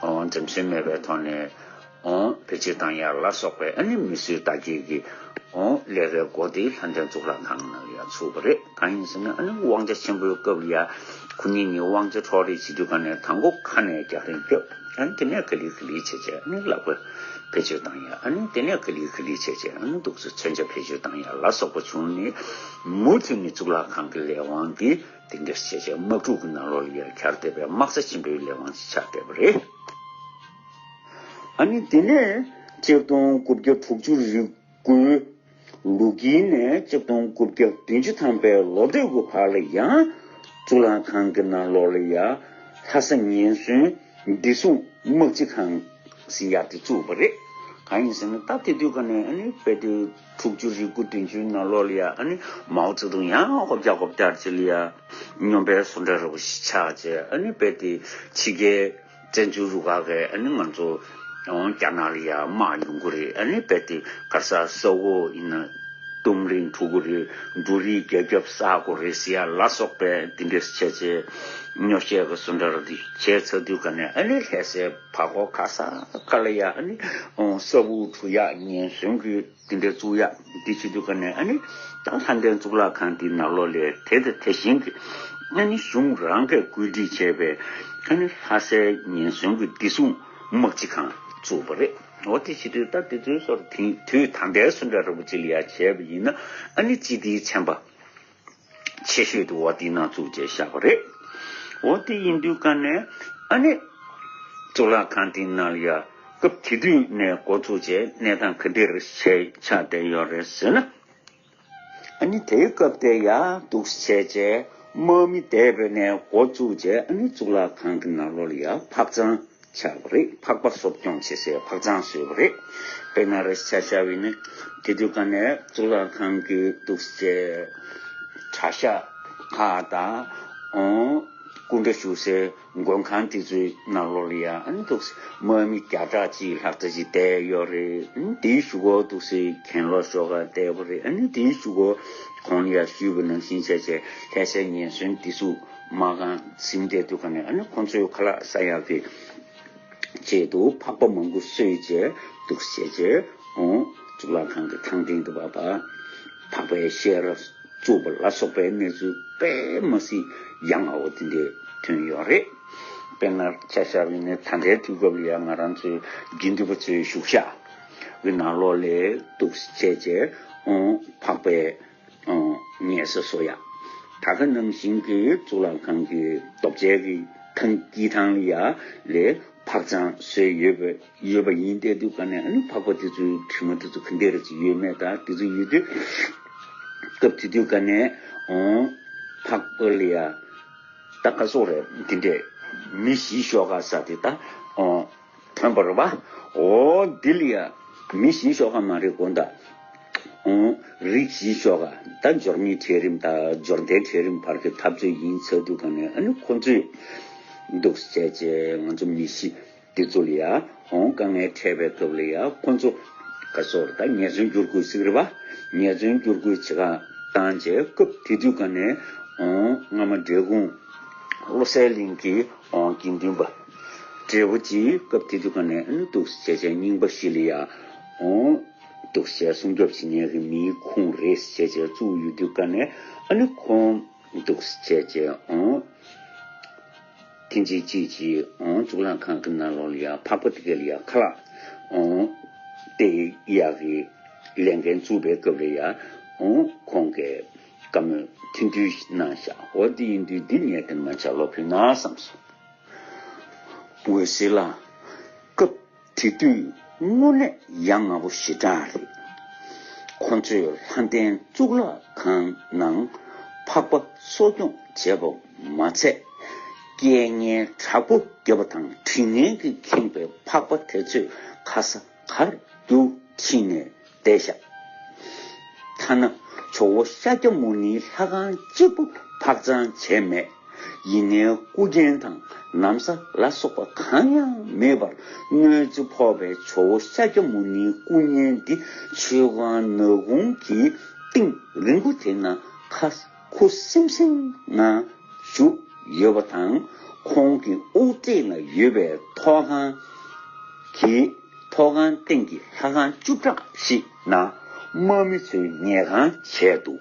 ཨོ་འཛེམ་ཟོན་མེད་པའི་ཐོག་ནས་ཨོ་བེད་སྤྱོད་བཏང་ཡག་ལ་སོགས་པའི་ཨ་ནི་མི་གསོད་རྟ་འགྱེལ་གྱི་ཨོ་ལས་ཀའི་འགོ་དེ་ལྷ་ལྡན་གཙུག་ལག་ཁང་ནང་ལ་ཡ་ཚུགས་པ་རེད། གང་ཡིན་ཟེར་ན་ཨ་ནི་དབང་ཆ་ཆེན་པོའི་སྐབས་ལ་ཡ་ཁོ་གཉིས་གཉིས་དབང་ཆ་འཕྲོག་རེས་བྱེད་དུས་ག་ནས་དང་པོ་ཁ་ནས་རྒྱག་རེས་བརྒྱབ། ཨ་ནི་དེ་ནས་ག་ལེ་ག་ལེ་བྱས་བྱས་ཨ་ནི་ལག་པ་བེད་སྤྱོད་བཏང་ཡ། ཨ་ནི་དེ་ནས་ག་ལེ་ག་ལེ་བྱས་བྱས་ཨ་ནི་འདུག་སེ་མཚོན་ཆ་བེད་སྤྱོད་བཏང་ཡ་ལ་སོགས་པ་བྱུང་ནས་མུ་མཐུད་ནས་གཙུག་ལག་ཁང་གི་ལས་དབང་འདི་དེ་འདྲ་བྱས་བྱས་དམག་འཁྲུག་གི་ནང་ལོགས་ལ་ཡར་གྱར་བསྡད་པའི་དམག་ས་ཆེན་པོའི་ལས་དབང་ཞིག་ཆགས་བསྡད་པ་རེད། ཨ་ནི་དེ་ནས་ཆིག་སྟོང་དགུ་བརྒྱ་དྲུག་ཅུ་རེ་དགུའི་ ལོ་དཀྱིལ་ནས་ཆིག་སྟོང་དགུ་བརྒྱ་བདུན་ཅུ་ཐམ་པའི་ལོ་སྟོད་ཀྱི་བར་ལ་ཡང་གཙུག་ལག་ཁང་གི་ནང་ལོགས་ལ་ཡང་ལྷ་ས་ཉེན་ཟོན་བདེ་སྲུང་དམག་སྤྱི་ཁང་ཟེར་ཡག་དེ་བཙུགས་པ་རེད། གང་ཡིན་ཟེར་ན་ད་དེ་དུས་ཀ་ནས་ཨ་ནི་དཔེ་དེ་དྲུག་ཅུ་རེ་དགུ་བདུན་ཅུའི་ནང་ལོགས་ལ་ཡང་ཨ་ནི་མའོ་ཙེ་ཏུང་ཡང་ཧོབ་རྒྱག་ཧོབ་རྒྱག་ཅིག་ལ་ཡང་སྨྱོན་པའི་བཟོ་འདྲ་འདྲ་པོ་ཞིག་ཆགས་བྱས། ཨ་ནི་དཔེ་དེ་ཕྱི་རྒྱལ་བཙན་བྱོལ་རུ་ཁག་གིས་ཨ་ནི་ང་ཚོ་ཨོ་རྒྱ་ནག་ལ་ཡ་དམག་ཡོང་གི་རེད། ཨ་ནི་དཔེ་དེ་ག་ས་ས་འོག་ཡིན་ན་གཏུམ་རིང་འཁྲུག་གི་རེད། འབྲུ་རིགས་རྒྱ་ཁྱབ་བསགས་དགོས་རེད་ཟེར་ཡ་ལ་སོགས་པའི་དེ་འདྲས་བྱས་བྱས་སྨྱོ་བཤད་གི་བཟོ་འདྲ་ར་དེ་བྱས་ཚར་དུས་ཀ་ནས་ཨ་ནི་ལྷ་སའི་བར་སྐོར་ག་ས་ག་ལ་ཡ་ཨ་ནི་ཨོ་ས་འབུ་འཁྲུ་ཡག་ཉེན་ཟོན་གི་དེ་འདྲའི་བཙུགས་ཡག་འདི་བྱེད་དུས་ཀ་ནས་ཨ་ནི་ད་ལྷ་ལྡན་གཙུག་ལག་ཁང་དེའི་ནང་ལོགས་ལ་དེ་དང་དེ་བཞིན་གྱི་ཨ་ནི་གཞུང་རང་གིས་བཀོད་སྒྲིག་བྱས་པའི་ཨ་ནི་ལྷ་སའི་ཉེན་ཟོན་གྱི་བདེ་སྲུང་དམག་སྤྱི་ཁང་བཙུགས་པ་རེད། འོ་དེ་བྱེད་དུས་ད་དེ་ཚོའི་སོར་དེ་དུས་ད་ལྟའི་བཟོ་འདྲ་འདྲ་པོ་ཅིག་ལ་ཡ་བྱས་པ་ཡིན་ན་ཨ་ནི་སྤྱི་བདེའི་ཚན་པ་ཆེ་ཤོས་དེ་འོ་དེའི་ནང་བཙུགས་བྱས་བཞག་པ་རེད། འོ་དེ་ཡིན་དུས་ཀ་ནས་ཨ་ནི་གཙུག་ལག་ཁང་དེའི་ནང་ལ་ཡ་སྐབས་དེ་དུས་ནས་འགོ་བཙུགས་བྱས་གནས་སྟངས་ག་འདྲ་ཆགས་བསྡད་ཡོད་རེད་ཟེར་ན། ཨ་ནི་དེའི་སྐབས་དེ་ཡ་འདུག་བྱས་བྱས་དམག་མི་འདས་པ་ནས་འགོ་བཙུགས་བྱས་ཨ་ནི་གཙུག་ལག་ཁང་གི་ནང་ལོགས་ལ་ཡ་ཕག་ཚང་ཆགས་པ་རེད། ཕག་པ་གསོ་སྐྱོང་བྱེད་སའི་ཕག་ཚང་བཟོས་པ་རེད། དཔེར་ན་རེ་ཆ་བཞག་པ་ཡིན་ན་དེ་དུས་ཀ་ནས་གཙུག་ལག་ཁང་གི་འདུག་སེ་གྲྭ་ཤག་ཁག་དང་། ཨོ། སྐུ་འདྲ་བཞུགས་སའི་མགོན་ཁང་དེ་ཚོའི་ནང་ལོགས་ལ་ཡང་ཨ་ནི་འདུག་སེ་དམག་མི་བརྒྱ་ཕྲག་གཅིག་ལྷག་ཙམ་ཅིག་བསྡད་ཡོད་རེད། ཨ་ནི་དེའི་གཞུག་གུ་འདུག་སེ་མཁན་སློབ་ཤོག་ཁག་བསྡད་པ་རེད། ཨ་ནི་དེའི་གཞུག་གུ་གོང་ལ་ཡང་ཞུས་པ་ནང་བཞིན་བྱས་བྱས་ལྷ་སའི་ཉེན་ཟོན་བདེ་སྲུང་དམག་ཁང་ཟིན་བསྡད་དུས་ཀ་ནས་ཨ་ནི་ཁོང་ཚོའི་ཁ་ལག་ཟ་ཡག་གི་ཆེད་དུ་ཕག་པ་མང་པོ་གསོས་བྱས་འདུག་སེ་བྱས་བྱས། ཨོ། གཙུག་ལག་ཁང་གི་ཐང་སྟེང་དུ་བབས་པ། ཕག་པའི་བཤས་ར་བཙུགས་པ་ལ་སོགས་པའི་གནས་ཚུལ་དཔེ་མ་སྲིད་ཡ་ང་བོ་དེ་འདྲ་ཐོན་ཡོད་རེད། དཔེར་ན་ཆ་བཞག་པ་ཡིན་ན་ད་ལྟའི་དུས་སྐབས་ལ་ཡང་ང་རང་ཚོའི་དགེ་འདུན་པ་ཚོའི་བཞུགས་ཤག་གི་ནང་ལོགས་ལ་འདུག་སེ་བྱས་བྱས། ཨོ། ཕག་པའི་ཨོ། ཉལ་ས་བཟོ་ཡ། ད་ག་ནང་བཞིན་གྱི་གཙུག་ལག་ཁང་གི་རྡོ་གཅལ་གྱི་ཐང་དཀྱིལ་ཐང་ལ་ཡ་ལས་ཕག་ཚང་བཟོས་ཡོད་པ་ཡོད་པ་ཡིན། བལྟས་དུས་ཀ་ནས་ཨ་ནི་ཕག་པ་དེ་ཚོའི་དྲི་མ་དེ་ཚོ་ག་འདྲ་རེ་ཅིག་ཡོད་མེད་དང་དེ་ཚོ་ཡོད་དུས་སྐབས་དེ་དུས་ཀ་ནས་ཨོ། ཕག་པ་ལ་ཡ་ད་ག་སོག་རེད། འདི་འདྲས་མི་བཞི་ཤོག་ཁག་ཟེར་དེ་ད་ཨོ། ཐོན་པ་རེད་པ། འོ་འདི་ལ་ཡ་མི་བཞི་ཤོག་ཁག་མ་རེད་དགོངས་དག། ཨོ། རིགས་བཞི་ཤོག་ཁག་ད་འབྱོར་མེད་གྲལ་རིམ་དང་འབྱོར་ལྡན་གྲལ་རིམ་བར་གྱི་འཐབ་རྩོད་ཡིན་ཚར་དུས་ག་ནས་ཨ་ནི་ཁོ་ཚོས་འདུག་སེ་བྱས་བྱས་ང་ཚོ་མི་བཞི་འདི་ཚོ་ལ་ཡ་ཨོ་དཀའ་ངལ་འཕྲད་པའི་སྐབས་ལ་ཡ་ཁོ་ཚོ་ག་སོག་ད་ངལ་རྩོལ་བསྒྱུར་བཀོད་ཟེར་གི་རེད་པ། ངལ་རྩོལ་བསྒྱུར་བཀོད་བྱེད་ག་བཏང་བྱས་སྐབས་དེ་དུས་ག་ནས་ཨོ་སྔ་མ་འབྲས་སྤུངས་བློ་གསལ་གླིང་གི་ཨོ་དགེ་འདུན་པ་བགྲེས་པོ་ཅིག་སྐབས་དེ་དུས་ག་ནས་ཨ་ནི་འདུག་སེ་བྱས་བྱས་རྙིང་པ་བཞི་ལ་ཡ་ཨོ་འདུག་སེ་བྱས་སྲུང་སྐྱོབ་བྱེད་མཁན་གྱི་མིའི་ཁུངས་རེད་ཟེར་བྱས་བཙུགས་ཡོད་དུས་ག་ནས་ཨ་ནི་ཁོང་འདུག་སེ་བྱས་བྱས་ཨོ་ཐེངས་གཅིག་གཅིག་གིས་ཨོ་གཙུག་ལག་ཁང་གི་ནང་ལོགས་ལ་ཡ་ཕག་པ་དེ་ག་ལ་ཡ་ཁ་ལག་ཨོ་སྟེར་ཡག་གི་ལས་འགན་བཙུགས་པའི་སྐབས་ལ་ཡ་ཨོ་ཁོང་གིས་བཀའ་མོལ་ཐུང་ཐུང་ཞིག་གནང་བཞག་འོ་དེ་ཡིན་དུས་འདི་ངས་དེ་མ་ཆ་ལོ་ཕུལ་ན་བསམ་སོང་། འོད་ཟེར་ལགས། སྐབས་དེ་དུས་དངོས་གནས་ཡ་ང་པོ་ཞེ་དྲག་རེད། ཁོ་ཚོས་ལྷ་ལྡན་གཙུག་ལག་ཁང་ནང་ཕག་པ་གསོ་སྐྱོང་བྱས་པ་མ་ཚད། སྐད་ངན་དྲག་པོ་བརྒྱབ་པ་དང་དྲི་ངན་གྱིས་ཁེངས་པའི་ཕག་པ་དེ་ཚོས་ཁ་ས་གར་རྒྱུག་ཁྲིད་ནས་བསྡད་ཤག་ཐ་ན་ཇོ་བོ་ཤཱཀྱ་མུ་ནེའི་ལྷ་ཁང་གཅིག་པུ་ཕག་ཚང་བྱས་མེད། ཡིན་ནའི་སྐུ་རྒྱན་དང་ན་བཟའ་ལ་སོགས་པ་གང་ཡང་མེད་པར་གནོད་འཚེ་ཕོག་པའི་ཇོ་བོ་ཤཱཀྱ་མུ་ནེའི་སྐུ་བརྙན་འདི་མཆོད་ཁང་ནག་ཁུང་གི་གཏིང་རིང་པོ་དེ་ན་ཁ་ཁུ་སིམ་སིམ་ངང་བཞུགས་ཡོད་པ་དང་། ཁོང་གི་དབུ་སྐྲ་ལ་ཡོད་པའི་ཐོག་ཁང་གི་ཐོག་ཁང་སྟེང་གི་ལྷ་ཁང་བཅུ་ཕྲག་ཞིག་ནང་དམག་མི་ཚོའི་ཉལ་ཁང་བྱས་འདུག་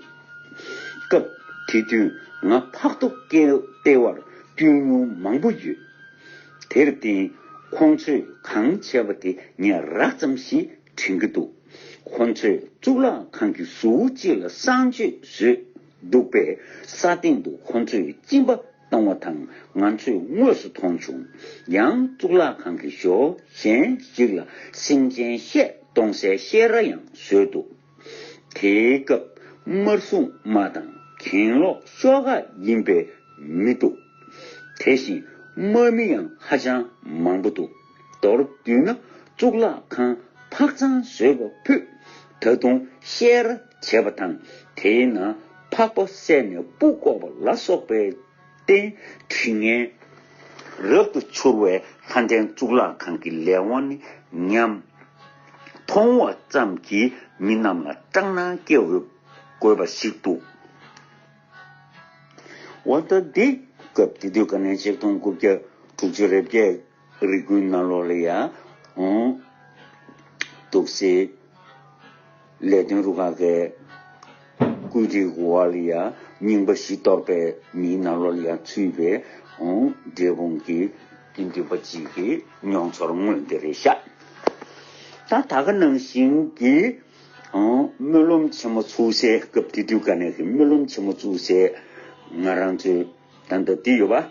སྐབས་དེ་དུས་ང་ཕག་ཐོག་སྐེ་སྟེར་བར་བསྐྱོད་མྱོང་མང་པོ་ཡོད། དེར་བརྟེན་ཁོང་ཚོས་གང་བྱས་པ་དེ་ངས་རགས་ཙམ་ཞིག་དྲན་གྱི་འདུག་ཁོང་ཚོས་གཙུག་ལག་ཁང་གི་ཟུར་གཅིག་ལ་གསང་སྤྱོད་བཟོས་འདུག་པས་ས་སྟེང་དུ་ཁོང་ཚོས་གཅིན་པ་གཏོང་བ་དང་ང་ཚོས་དངོས་སུ་མཐོང་བྱུང་། ཡང་གཙུག་ལག་ཁང་གི་ཞོ་གཞན་ཞིག་ལ་སེམས་ཅན་བཤས་གཏོང་སའི་བཤས་ར་ཡང་བཟོས་འདུག་དེའི་སྐབས་དམར་སྲུང་དམག་དང་གྱེན་ལོག་ཤོག་ཁག་ཡིན་པའི་མི་འདུག་དེ་བཞིན་དམག་མི་ཡང་ཧ་ཅང་མང་པོ་འདུག་མདོར་བསྡུས་ན་གཙུག་ལག་ཁང་ཕག་ཚང་བཟོས་པ་ཕུད་ད་དུང་བཤལ་ར་བྱས་པ་དང་དེའི་ནང་ཕག་པ་བསད་ནས་སྤུ་བཀོག་པ་ལ་སོགས་པའི་རྟེན་དྲི་ངན་རབ་ཏུ་འཕྱུར་བའི་ལྷ་ལྡན་གཙུག་ལག་ཁང་གི་ལས་དབང་ནི་ཉམས། མཐོང་བ་ཙམ་གྱིས་མི་རྣམས་ལ་སྐྲག་སྣང་སྐྱེ་འོས་དགོས་པ་ཞིག་འདུག་འོ་ད་འདི་སྐབས་དེ་དུས་ཀ་ནས་ཆིག་སྟོང་དགུ་བརྒྱ་དྲུག་ཅུ་རེ་བརྒྱད་རེ་དགུའི་ནང་ལོགས་ལ་ཡ་འོང་འདུག་སེ། ལས་དོན་རུ་ཁག་གི་བཀོད་སྒྲིག་འོག་ལ་ཡ་རྙིང་པ་བཞི་གཏོར་པའི་མིའི་ནང་ལོགས་ལ་ཡ་ཚུད་པའི་འབྲས་སྤུངས་ཀྱི་དགེ་འདུན་པ་གཅིག་གི་མྱོང་ཚོར་དངོས་འདི་རེད་ཤག་ད་ད་ག་ནང་བཞིན་གྱི་སྨོན་ལམ་ཆེན་མོ་ཚུགས་སའི་སྐབས་དེ་དུས་ཀ་ནས་ཀྱི་སྨོན་ལམ་ཆེན་མོ་ཚུགས་སའི་ང་རང་ཚོའི་ད་ལྟ་འདི་ཡོད་པ།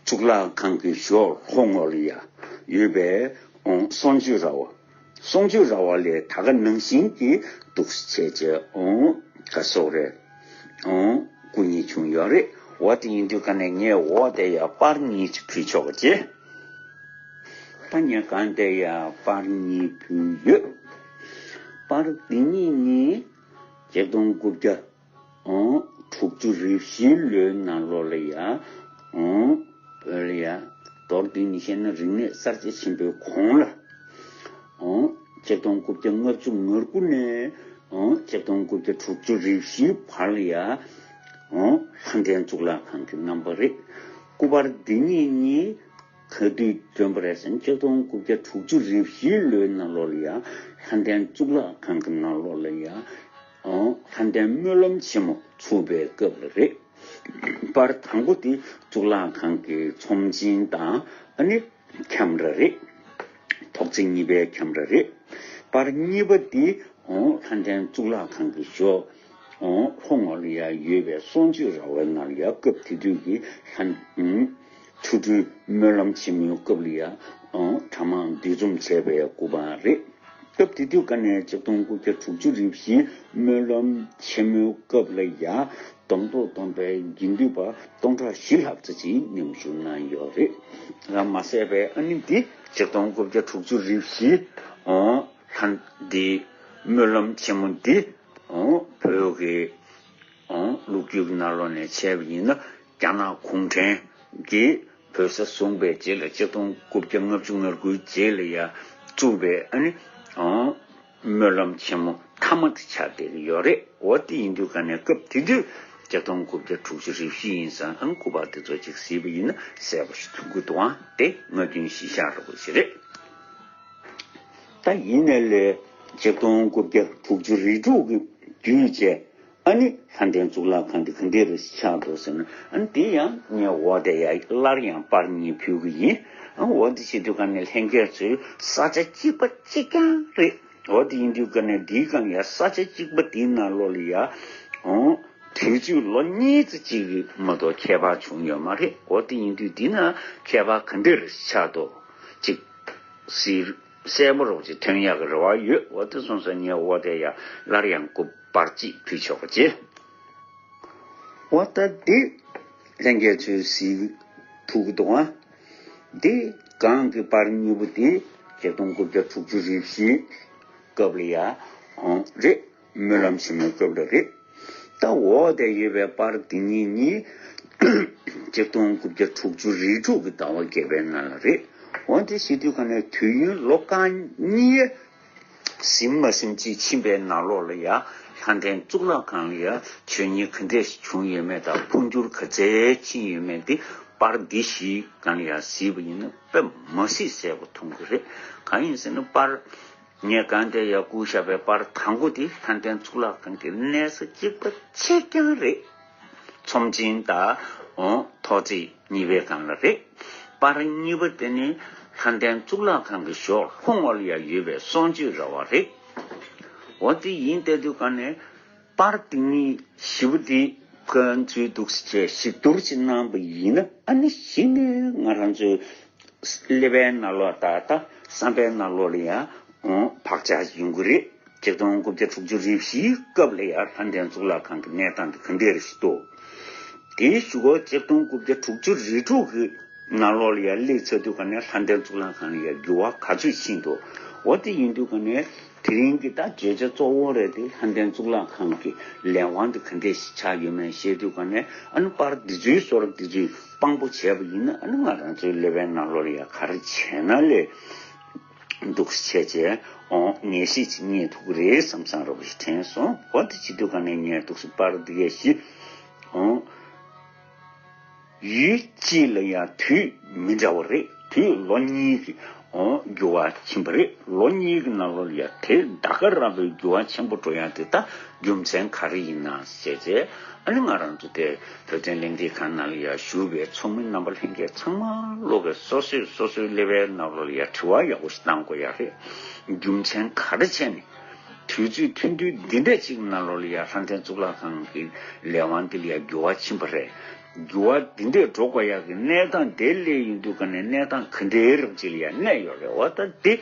གཙུག་ལག་ཁང་གི་ཞོལ་ལྷོ་ངོས་ལ་ཡ་ཡོད་པའི་གསུང་ཆོས་ར་བ། གསུང་ཆོས་ར་བ་ལས་ད་ག་ནང་བཞིན་གྱི་འདུག་སེ་བྱས་བྱས་ག་སོགས་རེད། སྐུ་ཉིད་བྱུང་ཡོད་རེད། འོ་དེ་ཡིན་དུས་ཀ་ནས་ངས་འོ་དེ་ཡ་པར་གཉིས་ཅིག་ཕུལ་ཆོག་གི་ཅེ། ད་ངས་གང་དེ་ཡ་པར་གཉིས་ཕུལ་ཡོད། པར་འདི་གཉིས་ནི་ཆིག་སྟོང་དགུ་བརྒྱ་ཨང་། དྲུག་ཅུ་རེ་བཞིའི་ལོའི་ནང་ལོགས་ལ་ཡ། ཨང་། བོད་ལ་ཡ། མདོར་བསྡུས་ནས་བཤད་ན་རིག་གནས་གསར་བརྗེ་ཆེན་པོའི་གོང་ལ། ཨང་། ཆིག་སྟོང་དགུ་བརྒྱ་ལྔ་བཅུ་ང་དགུ་ནས། ཨང་། ཆིག་སྟོང་དགུ་བརྒྱ་དྲུག་ཅུ་རེ་བཞིའི་བར་ལ་ཡ། ཨང་། ལྷ་ལྡན་གཙུག་ལག་ཁང་གི་རྣམ་པ་རེད། སྐུ་པར་འདི་གཉིས་གཉིས། ག་དུས་བསྐྲུན་པ་རེད་ཟེར་ན་ཆིག་སྟོང་དགུ་བརྒྱ་དྲུག་ཅུ་རེ་བཞིའི་ལོའི་ནང་ལོགས་ལ་ཡང་ལྷ་ལྡན་གཙུག་ལག་ཁང་གི་ནང་ལོགས་ལ་ཡང་ལྷ་ལྡན་སྨོན་ལམ་ཆེན་མོ་ཚུགས་པའི་སྐབས་ལ་རེད། པར་དང་པོ་དེ་གཙུག་ལག་ཁང་གི་ཚོམས་ཆེན་དང་ཨ་ནི་ཁྱམས་ར་རེད། ཐོག་བརྩེགས་གཉིས་པའི་ཁྱམས་ར་རེད། པར་གཉིས་པ་དེ་ལྷ་ལྡན་གཙུག་ལག་ཁང་གི་ཞོལ་ལྷོ་ངོས་ལ་ཡང་ཡོད་པའི་གསུང་ཆོས་ར་བའི་ནང་ལ་ཡང་སྐབས་དེ་དུས་ཀྱི་ལྷ། ཆོ་འཕྲུལ་སྨོན་ལམ་ཆེན་མོའི་སྐབས་ལ་ཡང་གྲྭ་མང་འདུས་འཛོམས་བྱས་པའི་སྐུ་པར་རེད། སྐབས་དེ་དུས་ཀ་ནས་ཆིག་སྟོང་དགུ་བརྒྱ་དྲུག་ཅུ་རེ་བཞིའི་སྨོན་ལམ་ཆེན་མོའི་སྐབས་ལ་ཡང་སྡོམ་ཐོག་སྡོམ་པའི་དགེ་འདུན་པ་སྟོང་ཕྲག་བཞི་ལྷག་ཙམ་ཅིག་མཉམ་ཞུགས་གནང་ཡོད་རེད། ལ་མ་ཟད་པའི་ཨ་ནི་འདི་ཆིག་སྟོང་དགུ་བརྒྱ་དྲུག་ཅུ་རེ་བཞིའི་ལྷ་འདི་སྨོན་ལམ་ཆེན་མོ་འདི་བོད་ཀྱི་ཨང་། ལོ་རྒྱུས་ཀྱི་ནང་ལོགས་ནས་བྱས་པ་ཡིན་ན་རྒྱ་ནག་གུང་ཁྲན་གྱིས་བོད་ས་བཟུང་པའི་རྗེས་ལ་ཆིག་སྟོང་དགུ་བརྒྱ་ལྔ་བཅུ་ང་དགུའི་རྗེས་ལ་ཡ་བཙུགས་པའི་ཨ་ནི་ཨང་། སྨོན་ལམ་ཆེན་མོ་མཐའ་མ་དེ་ཆགས་བསྡད་ཀྱི་ཡོད་རེད། འོ་དེ་ཡིན་དུས་ཀ་ནས་སྐབས་དེ་དུས་ཆིག་སྟོང་དགུ་བརྒྱ་དྲུག་ཅུ་རེ་བཞི་ཡིན་ཙང་ཨང་སྐུ་པར་དེ་ཚོ་ཅིག་གཟིགས་པ་ཡིན་ན་གསལ་པོ་ཞིག་མཐོང་གི་འདུག་ཨང་། དེ་ངག་རྒྱུན་གཞི་བཞག་འདྲ་པོ་ཞིག་རེད། ད་ཡིན་ནའི་ལས་ཆིག་སྟོང་དགུ་བརྒྱ་དྲུག་ཅུ་རེ་དྲུག་གི་དུས་བྱས། ཨ་ནི་ལྷ་ལྡན་གཙུག་ལག་ཁང་འདི་ག་འདྲས་རེད་ཆགས་འདུག་ཟེར་ན། ཨ་ནི་དེ་ཡང་ངས་འོ་དེ་ཡ་སླར་ཡང་པར་གཉིས་ཕུལ་གི་ཡིན། ཨ་འོ་དེ་བྱེད་དུས་ག་ནས་ལྷན་རྒྱས་ཚོས་ས་ཆ་གཅིག་པ་གཅིག་རྐྱང་རེད། འོ་དེ་ཡིན་དུས་ག་ནས་འདིའི་སྒང་ཡ་ས་ཆ་གཅིག་པ་དེའི་ནང་ལོགས་ལ་ཡ། ཨོ། དུས་ཚོད་ལོ་གཉིས་ཙམ་གཅིག་གི་མ་གཏོགས་ཁྱད་པར་བྱུང་ཡོད་མ་རེད། འོ་དེ་ཡིན་དུས་འདི་ན་ཁྱད་པར་ག་འདྲས་རེད་ཆགས་འདུག་ཅིག་གཟིགས་གསལ་པོ་རོགས་ཅིག་ཐོན་ཡག་གི་རེ་བ་ཡོད། འོ་དེ་སོང་ཙང་ངས་འོ་དེ་ཡ་སླར་ཡང་སྐུ་པར་གཅིག་ཕུལ་ཆོག་པ་བྱེད། འོ་ད་འདི་ལྷན་རྒྱས་ཚོས་གཟིགས་ཐུབ་ཀྱི་འདུག་ཨ། འདི་གང་གི་པར་གཉིས་པོ་འདི་ཆིག་སྟོང་དགུ་བརྒྱ་དྲུག་ཅུ་རེ་བཞིའི་སྐབས་ལ་ཡ་རེད། སྨོན་ལམ་ཆེན་མོའི་སྐབས་ལ་རེད། ད་འོ་དེ་ཡོད་པའི་པར་འདི་གཉིས་ནི་ཆིག་སྟོང་དགུ་བརྒྱ་དྲུག་ཅུ་རེ་དྲུག་གི་ཟླ་བ་བརྒྱད་པའི་ནང་ལ་རེད། འོ་དེ་བྱེད་དུས་ག་ནས་དུས་ཡུན་ལོ་གང་གཉིས་ཟིན་མ་ཟིན་ཅིག་ཕྱིན་པའི་ནང་ལོགས་ལ་ཡ་ལྷ་ལྡན་གཙུག་ལག་ཁང་ལ་ཡ་ཆོས་ཉིད་ག་འདྲས་ཤིག་བྱུང་ཡོད་མེད་དང་འཕོ་འགྱུར་ག་ཚད་ཕྱིན་ཡོད་མེད་དེ་པར་འདི་བཞིའི་སྒང་ལ་ཡ་གཟིགས་པ་ཡིན་ན་དཔེ་མ་སྲིད་གསལ་པོ་མཐོང་གི་རེད། གང་ཡིན་ཟེར་ན་པར། ངས་གང་དེ་ཡར་བསྐུར་བཞག་པའི་པར་དང་པོ་དེ་ལྷ་ལྡན་གཙུག་ལག་ཁང་གི་གནས་ས་གཅིག་པ་གཅིག་རྐྱང་རེད། ཚོམས་ཆེན་དང་ཨོ་ཐོག་བརྩེགས་གཉིས་པའི་སྒང་ལ་རེད། པར་གཉིས་པ་དེ་ནི་ལྷ་ལྡན་གཙུག་ལག་ཁང་གི་ཞོལ་ལྷོ་ངོས་ལ་ཡང་ཡོད་པའི་གསུང་ཆོས་ར་བ་རེད། འོ་དེ་ཡིན་བསྡད་དུས་ག་ནས་པར་དེ་གཉིས་བཞི་པོ་དེ་ཁོ་ཚོའི་འདུག་སེ་བྱས་ཞིབ་བསྡུར་ཅིག་གནང་པ་ཡིན་ན་ཨ་ནི་གཞི་ནས་ང་རང་ཚོའི་ཀླད་པའི་ནང་ལོགས་ད་ལྟ་བསམ་པའི་ནང་ལོགས་ལ་ཡང་བག་ཆགས་ཡོང་གི་རེད། ཆིག་སྟོང་དགུ་བརྒྱ་དྲུག་ཅུ་རེ་བཞིའི་སྐབས་ལ་ཡང་ལྷ་ལྡན་གཙུག་ལག་ཁང་གི་གནས་སྟངས་དེ་ག་འདྲ་རེད་ཞུ་དོ། དེའི་གཞུག་གུ་ཆིག་སྟོང་དགུ་བརྒྱ་དྲུག་ཅུ་རེ་དྲུག་གི་ནང་ལོགས་ལ་ཡང་སླེབས་ཚར་དུས་ག་ནས་ལྷ་ལྡན་གཙུག་ལག་ཁང་ལ་ཡང་འགྱུར་བ་ག་ཚོད་ཕྱིན་འདུག་འོ་དེ་ཡིན་དུས་ག་ནས་དེ་རིང་གི་ད་བརྗོད་བྱ་གཙོ་བོ་རེད་དེ། ལྷ་ལྡན་གཙུག་ལག་ཁང་གི་ལས་དབང་དེ་ག་འདྲ་ཞིག་ཆགས་ཡོད་མེད་ཤེས་དུས་ག་ནས། ཨ་ནི་པར་འདི་ཚོའི་བཟོ་འདྲ་འདི་ཚོའི་དཔང་པོ་བྱས་པ་ཡིན་ན། ཨ་ནི་ང་རང་ཚོའི་ཀླད་པའི་ནང་ལོགས་ལ་ཡང་ག་རེ་བྱས་ན་ལས་འདུག་སེ་བྱས་བྱས། འོ་ངེས་ཤེས་ཅིག་རྙེད་ཐུབ་ཀྱི་རེད་བསམ་བསམ་འདྲ་པོ་ཞིག་དྲན་སོང་། འོ་དེ་བྱེད་དུས་ག་ནས་ངས་འདུག་སེ་པར་འདི་གས་ཤིག་འོ། ཡུལ་གཅིག་ལ་ཡང་དུས་མི་འདྲ་བ་རེད། དུས་ལོ་གཉིས་ཀྱི་འོ་འགྱུར་བ་ཕྱིན་པ་རེད། ལོ་གཉིས་ཀྱི་ནང་ལོགས་ལ་ཡང་དེ་ད་ག་རང་པའི་འགྱུར་བ་ཆེན་པོ་འགྲོ་ཡག་དེ་ད་རྒྱུ་མཚན་ག་རེ་ཡིན་ན་ཟེར་བྱས། ཨ་ནི་ང་རང་ཚོ་དེ་བོད་དོན་གླེང་སྟེགས་ཁང་ནང་ལ་ཡང་བཞུགས་པའི་ཚོགས་མི་རྣམ་པ་ལྷན་རྒྱས་ཚང་མ་ལོག་གི་སོ་སོས་སོ་སོའི་ཀླད་པའི་ནང་ལོགས་ལ་ཡང་དྲི་བ་ཡག་པོ་ཞིག་བཏང་དགོས་ཡག་རེད། རྒྱུ་མཚན་ག་རེ་བྱས་ནས་དུས་ཚོད་ཐུང་ཐུང་འདི་འདྲ་ཅིག་ནང་ལོགས་ལ་ཡང་ལྷ་ལྡན་གཙུག་ལག་ཁང་གི་ལས་དབང་འདི་ལ་ཡང་འགྱུར་བ་ཕྱིན་པ་རེད། འགྱུར་བ་འདི་འདྲས་འགྲོ་དགོས་ཡག་གི་གནས་སྟངས་དེ་སླེབས་ཡོང་དུས་ག་ནས་གནས་སྟངས་ག་འདྲའི་རབ་ཅིག་ལ་ཡང་གནས་ཡོད་རེད། འོ་ད་འདི་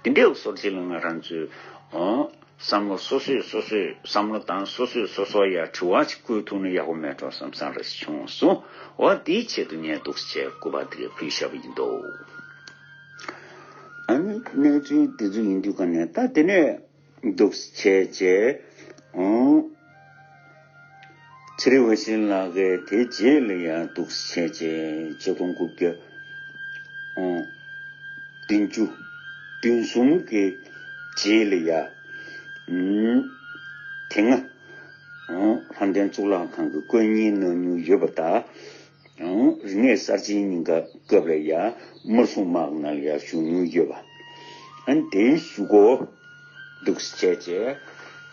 འདི་འདྲའི་བཟོ་འདྲ་ཅིག་ལ་ང་རང་ཚོས་འོ་བསམ་བློ་སོ་སོས་སོ་སོས་བསམ་བློ་དང་སོ་སོས་སོ་སོ་ཡ་དྲི་བ་ཅིག་བཀོད་ཐུབ་ན་ཡག་པོ་མེད་འགྲོ་བསམ་བསམ་རེ་བྱུང་སོང་། འོ་དེའི་ཆེད་དུ་ངས་འདུག་སེ་བྱས་སྐུ་པར་དེ་ག་ཕུལ་བཞག་པ་ཡིན་འདུག་ཨ་ནི་གནས་ཚུལ་དེ་ཚོ་ཡིན་དུས་ག་ནས་ད་དེ་ནས་འདུག་སེ་བྱས་བྱས་འོང་། ཚེ་རིང་འོད་ཟེར་ལགས་ཀྱིས་དེ་རྗེས་ལ་ཡང་འདུག་སེ་བྱས་བྱས་ཆིག་སྟོང་དགུ་བརྒྱ་ཨོ་བདུན་ཅུ་བདུན་གསུམ་གྱི་རྗེས་ལ་ཡང་ཨུམ་དེ་སྔ་ཨོ་ལྷ་ལྡན་གཙུག་ལག་ཁང་གི་དཀོན་གཉེར་གནང་མྱོང་ཡོད་པ་དང་། ཨོ་རིག་གནས་གསར་བརྗེའི་ཉིན་ཀ་སྐབས་ལ་ཡང་དམར་སྲུང་དམག་ནང་ལ་ཡང་ཞུགས་མྱོང་ཡོད་པ། ཨ་ནི་དེའི་གཞུག་གུ་འདུག་སེ་བྱས་བྱས།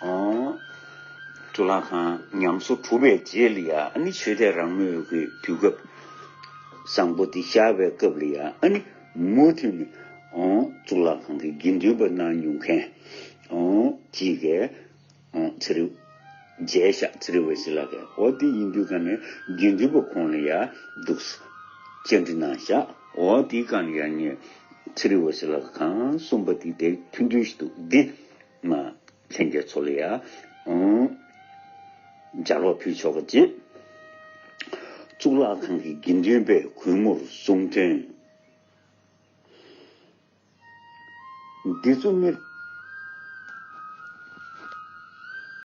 ཨོ། གཙུག་ལག་ཁང་ཉམས་གསོ་གྲུབ་པའི་རྗེས་ལ་ཡང་ཨ་ནི་ཆོས་དད་རང་མོས་ཀྱི་དུས་སྐབས་བཟང་པོ་འདི་ཤར་བའི་སྐབས་ལ་ཡང་ཨ་ནི་མུ་མཐུད་ནས་ཨོ་གཙུག་ལག་ཁང་གི་དགེ་འདུན་པ་གནང་མྱོང་མཁན་ཨོ་གཅིག་གིས་ཨོ་ཚེ་རིང་མཇལ་ཤག་ཚེ་རིང་འོད་ཟེར་ལགས་ཀྱིས། འོ་དེ་ཡིན་དུས་ག་ནས་དགེ་འདུན་པ་ཁོང་ལ་ཡང་འདུག་སེ་བཅར་འདྲི་གནང་ཤག་འོ་དེའི་སྒང་ལ་ཡང་ངས་ཚེ་རིང་འོད་ཟེར་ལགས་ཀྱིས་གང་གསུངས་པ་དེ་དེ་ཐུང་ཐུང་ཞིག་འདུག་འདི་མ་ལྷན་རྒྱས་ཚོ་ལ་ཡང་ཨང་ལྗགས་ཀློག་ཕུལ་ཆོག་ག་ཅེས། གཙུག་ལག་ཁང་གི་དགེ་འདུན་པས་གུས་མོར་གསུངས་དོན། འདི་ཚོ་ནི།